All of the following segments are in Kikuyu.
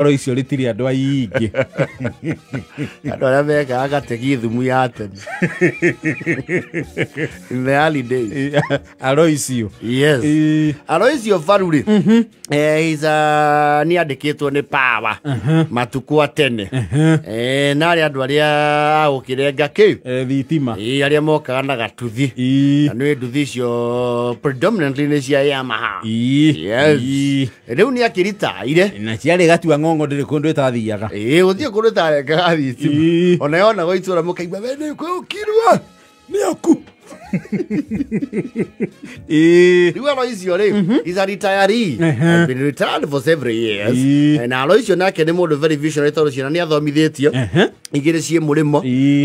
Aloisio rĩtirĩ andũ aingĩ. Andũ arĩa mekaga gategi thumu ya tene in the early days. Aloisio. Yes. Ĩĩ. Aloisio Faru rĩ, is a, nĩ andĩkĩtwo nĩ power matukũ a tene. Na arĩa andũ arĩa agũkĩrenga kĩ Thitima. Ĩĩ, arĩa mokaga na gatuthi. Na nĩ nduthi icio predominantly nĩ cia Yamaha. Yes. Rĩu nĩ akĩritaire. Na ciarĩ gatua ng'ong'o ndĩrĩ kũndũ ĩtathiaga. Ĩĩ, gũthiĩ kũndũ ĩtarengaga thitima. Ona yonagwo itũra mũkaigua we nĩ kwĩũkirwo. Nĩ aku. Ĩĩ. Rĩu Aloisio rĩ is a retiree. Has been retired for several years. Na Aloisio nake nĩ mũndũ very visionary tondũ ciana nĩ athomithĩtio. Igĩrĩ ciĩ mũrĩmo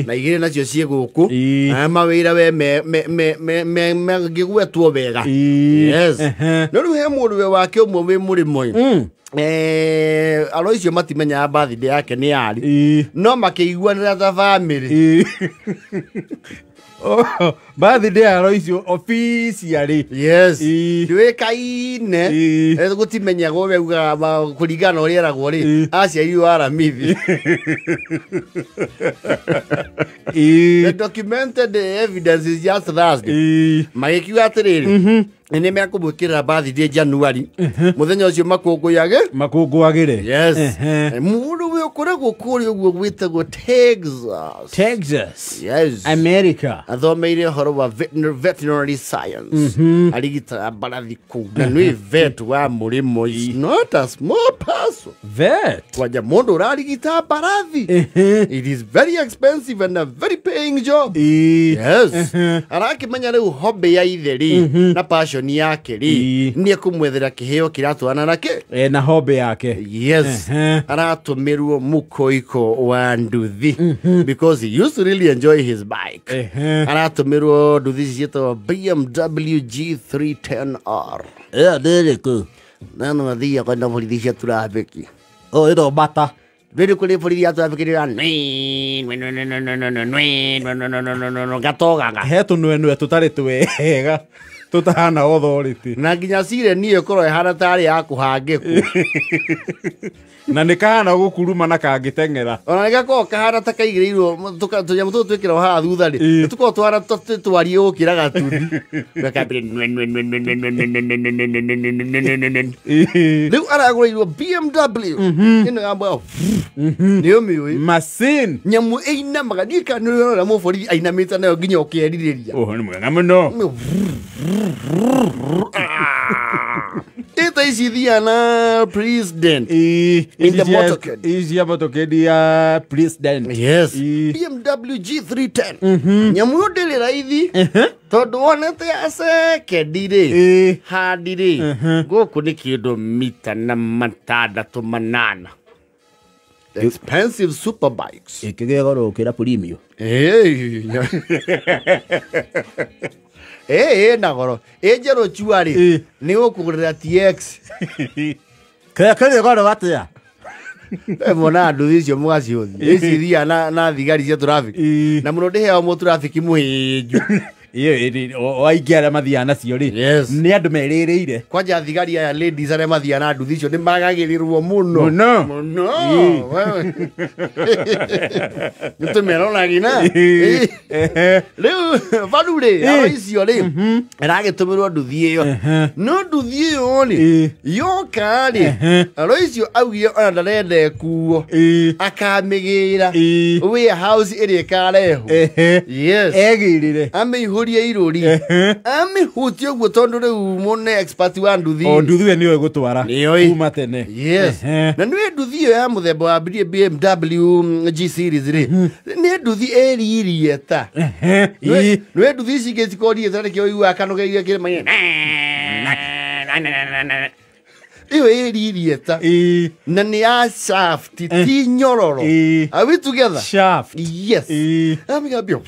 na igĩrĩ nacio ciĩ gũkũ. Mawĩra we mangĩgwetwo wega. Yes. No rĩu he mũndũ we wake ũmwe wĩ mũrĩmo ĩ. Aloisio matimenyaga birthday yake nĩ yarĩ. No makĩiguanĩra ta family. Oh, birthday ya Aloisio officially. Yes. Ndĩũĩkaine. Gũtimenyagwo we ugaga kũringana na ũrĩa eragwo rĩ, aciarirwo Aramithi. The documented evidence is just Thursday. Magĩkiuga atĩrĩrĩ, nĩ mekũmwĩkĩrĩra birthday January mũthenya ũcio makũngũyage. Makũngũagĩre. Yes. Mũndũ wĩ ũkoragwo kũrĩa ũguo gwĩtagwo Texas. Texas. Yes. America. Athomeire ũhoro wa veterinary science, arigitaga mbarathi kũu na nĩ vet wa mũrĩmo, is not a small person. Vet. Kwanja mũndũ ũrarigita mbarathi, it is very expensive and a very paying job. Yes. Arakĩmenya rĩu hobby ya ithe rĩ na passion yake rĩ, nĩ ekũmwethera kĩheo kĩratwarana nakĩ. Na hobby yake. Yes. Aratũmĩrwo mũkoiko wa nduthi because he used to really enjoy his bike. Aratũmĩrwo nduthi ici ciĩtagwo BMW G310R. Ĩyo nĩ ĩrĩkũ? Nano mathiaga na borithi cia trafiki. Oh, ĩno bata. Rĩrĩ kũrĩ borithi ya trafiki rĩra gatogaga. He tũnwenwe tũtarĩ twega tũtahana authority. Na nginya sireni ĩyo ĩkorwo ĩhana tarĩ ya kũhangĩkwo. Na nĩ kahana gũkuruma na kangĩteng'era. Ona nĩ gakoragwo kahana ta kaigĩrĩirwo tũnyamũ tũtũ twĩkĩragwo haha thutha rĩ, nĩ tũkoragwo tũhana ta twarie gũkĩra gatuthi. Gakambĩrĩria nwe nwe nwe nwe nwe nwe nwe nwe nwe nwe nwe nwe nwe nwe nwe nwe. Rĩu aragũrĩirwo BMW ĩno ya mbwa nĩ ũmĩũĩ. Macini. Nyamũ ĩinamaga ndiũĩ kana nĩ ũrona mũborithi ainamĩte nayo nginya ũkerirĩria. Ũũ nĩ mwega mũno. Ĩta ici ithiaga na president. In the motorcade. Ici cia motorcade ya president. Yes. BMW G310. Nyamũ ĩyo ndĩrĩ raithi tondũ wonete ya sekendi rĩ, handi rĩ, gũkũ nĩ kĩndũ mita na matandatũ manana. Expensive superbikes. Ĩkĩgĩa goro gũkĩra premium. Ĩĩ na goro. Ĩ njerũ chua rĩ, nĩ ũkũgũrĩra TX. Kĩrĩa kĩrĩ goro atĩa? Mona nduthi icio mũgaciũthi. Ici ithiaga na thigari cia traffic. Na mũno ndĩheagwo mũ traffic mũhĩnju. Ĩyo aingĩ arĩa mathiaga nacio rĩ, Yes. nĩ andũ merĩrĩire. Kwanja thigari aya ladies arĩa mathiaga na nduthi icio nĩ magagĩrĩrwo mũno. Mũno. Mũno. Nĩ tũmeroragina. Rĩu Faru rĩ, Aloisio rĩ, ĩragĩtũmĩrwo nduthi ĩyo. No nduthi ĩyo rĩ, yoka rĩ, Aloisio augire ona ndarenda ĩkuo. Akamĩgĩra warehouse ĩrĩa ĩkarehwo. Yes. Egĩrĩre. Amĩihũrie irũri. Amĩhutie ũguo tondũ rĩu mũne expert wa nduthi. O nduthi we nĩyo ĩgũtwara. Nĩyo ĩ. Kuma tene. Yes. Na nĩ nduthi ĩyo ya mũthemba wa BMW G series rĩ, nĩ nduthi ĩririe ta. Nĩ nduthi ici ingĩ cikoririe ta nĩkĩo ũiguaga kanũgeire kĩrĩma-inĩ. Ĩyo ĩririe ta. Na nĩ ya shaft ti nyororo. Are we together? Shaft. Yes. Amĩgambia.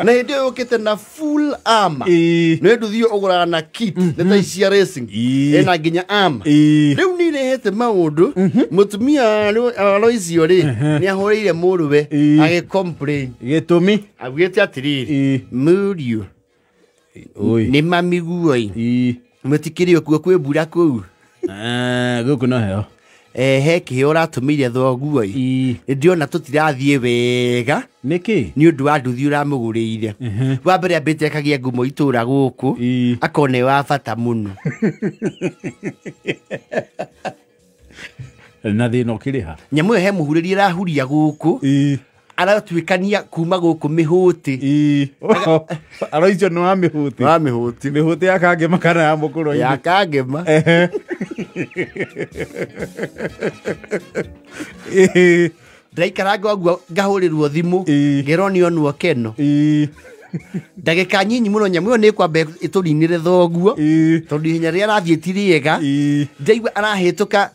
Na hĩndĩ ĩyo yũkĩte na full armor. Nĩ nduthi ĩyo ũgũraga na kit nĩ ta ici cia racing. Ĩna nginya armor. Rĩu nĩ irehete maũndũ mũtumia Aloisio rĩ nĩ ahũrĩire mũrũwe agĩ complain. Gĩtũmi. Augĩte atĩrĩrĩ, mũriũ Oi. nĩ mamiguoi. Mũtikĩrĩ okuo kwĩ mbura kũu. Gũkũ no heo. He kĩheo ũratũmĩire thoguo ĩ. Ndĩrona tũtirathiĩ wega. Nĩkĩ? Nĩ ũndũ wa nduthi ũramũgũrĩire. Wa mbere ambĩte akagĩa ngumo itũra gũkũ. Akona wa bata mũno. Na thĩna ũkĩrĩha. Nyamũ ĩyo he mũhurĩria ĩrahuria gũkũ. Aratuĩkania kuma gũkũ mĩhũtĩ. Aroicio nĩ wa mĩhũtĩ. Wa mĩhũtĩ. Mĩhũtĩ ya Kangema kana ya mũkũrũ-inĩ? Ya Kangema. Ndaikaranga ũguo ngahũrĩrwo thimũ ngerwo nĩ onwo Keno. Ndagĩka nyinyi mũno nyamũ ĩyo nĩ ĩkwamba ĩtũninĩre thoguo tondũ ihenya rĩrĩa arathiĩ ti rĩega. Ndaigua arahĩtũka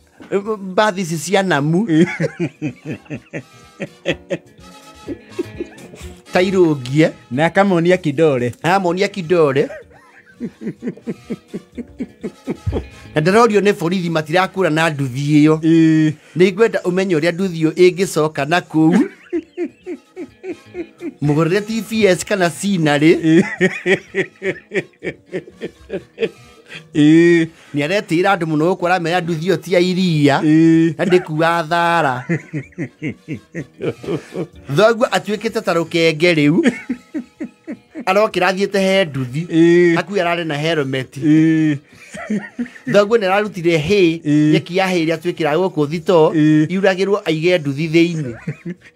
mbathi ici cia Namu. Tairũngie. Na akamonia kidore. Amonia kidore. Na ndĩrorio nĩ borithi matirakũra na nduthi ĩyo. Nĩ ngwenda ũmenye ũrĩa nduthi ĩyo ĩngĩcoka na kũu. Mũgũrĩre TVS kana Sinarĩ. Nĩ aretĩĩra andũ mũno gũkũ aramera nduthi ĩyo ti ya iria. Na ndĩkuaga thara. Thoguo atuĩkĩte ta rũkenge rĩu. Arokĩra athiĩte he nduthi. Hakuhĩ ararĩ na helmet. Thoguo nĩ ararutire hay, nyeki ya hay ĩrĩa twĩkĩraga gũkũ thitoo, yuragĩrwo aige nduthi thĩinĩ.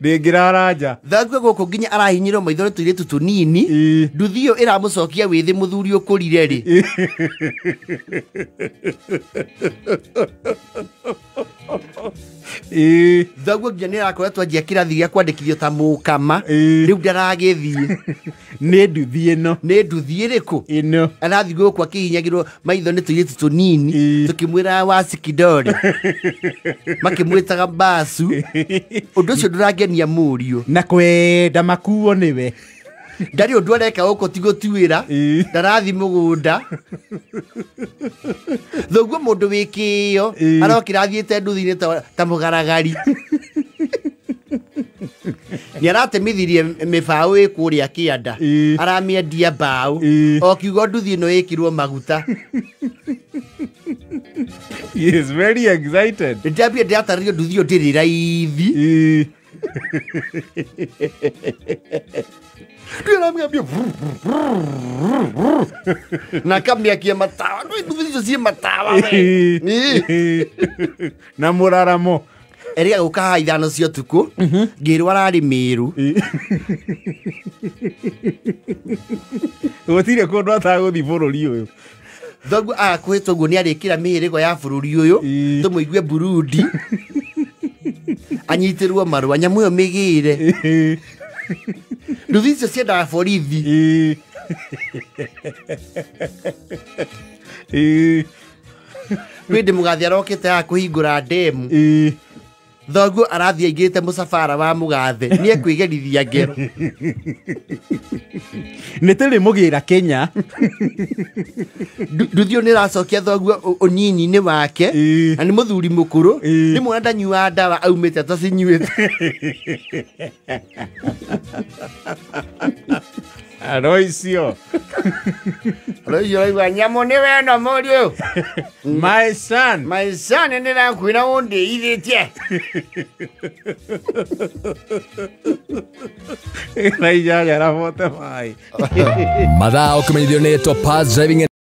Ndĩngĩrara nja. Thoguo gũkũ nginya arahinyĩrwo maitho nĩ tũirĩtu tũnini. Nduthi ĩyo ĩramũcokia wĩthĩ mũthuri ũkũrire rĩ. Thoguo nginya nĩ arakoretwo anjia kĩrathi gĩa kwandĩkithio ta mũkama. Rĩu ndaragĩthiĩ. Nĩ nduthi ĩno. Nĩ nduthi ĩrĩkũ? Ĩno. Arathiĩ gũkũ akĩhinyagĩrwo maitho nĩ tũirĩtu tũnini tũkĩmwĩraga waci kidore. Makĩmwĩtaga mbacu. Ũndũ ũcio ndũrangenia mũriũ. Na kwenda makuo nĩwe. Ndarĩ ũndũ areka gũkũ ti gũtuĩra. Ndarathiĩ mũgũnda. Thoguo mũndũ wĩ kĩo arokĩra athiĩte nduthi-inĩ ta mũgaragari. Nĩ aratemithirie mĩbaũ ĩ kũrĩa kĩanda. Aramĩendia mbaũ. O kiugo nduthi ĩno ĩkĩrwo maguta. He is very excited. Ndĩrambire ndĩratarĩrio nduthi ĩyo ndĩrĩ raithi. Na kamĩakia matawa. Nduthi icio ciĩ matawa we. Na mũraramo. Erĩga gũka haha 5 cia ũtukũ. Ngĩrwo ararĩ Mĩrũ. Gũtirĩ kũndũ atagũthiĩ bũrũri ũyũ. Thoguo agakwĩtwo ũguo nĩ arĩkĩra mĩhĩrĩgo ya bũrũri ũyũ. Tũmũigue Burundi. Anyitĩrwo marũa nyamũ ĩyo mĩgĩre. Nduthi icio ciendaga borithi. Kwĩ mũgathĩ arokĩte haha kũhingũra ndemu. Thoguo arathiĩ aingĩrĩte mũcabara wa mũgathe. Nĩ ekwĩgerithia ngero. Nĩ tũrĩ mũgĩra Kenya. Nduthi ĩyo nĩ ĩracokia thoguo ũnyinyi-inĩ wake. Na nĩ mũthuri mũkũrũ. Rĩmwe ona ndanyuaga ndawa aumĩte atacinyuĩte. Aloisio. Aloisio araigua nyamũ nĩ weno mũriũ. My son. My son nĩ ndĩrakwĩra ũndĩithĩtie. Na inyanya na 45. Mathaa ũkĩmenyithio nĩ Topaz Driving.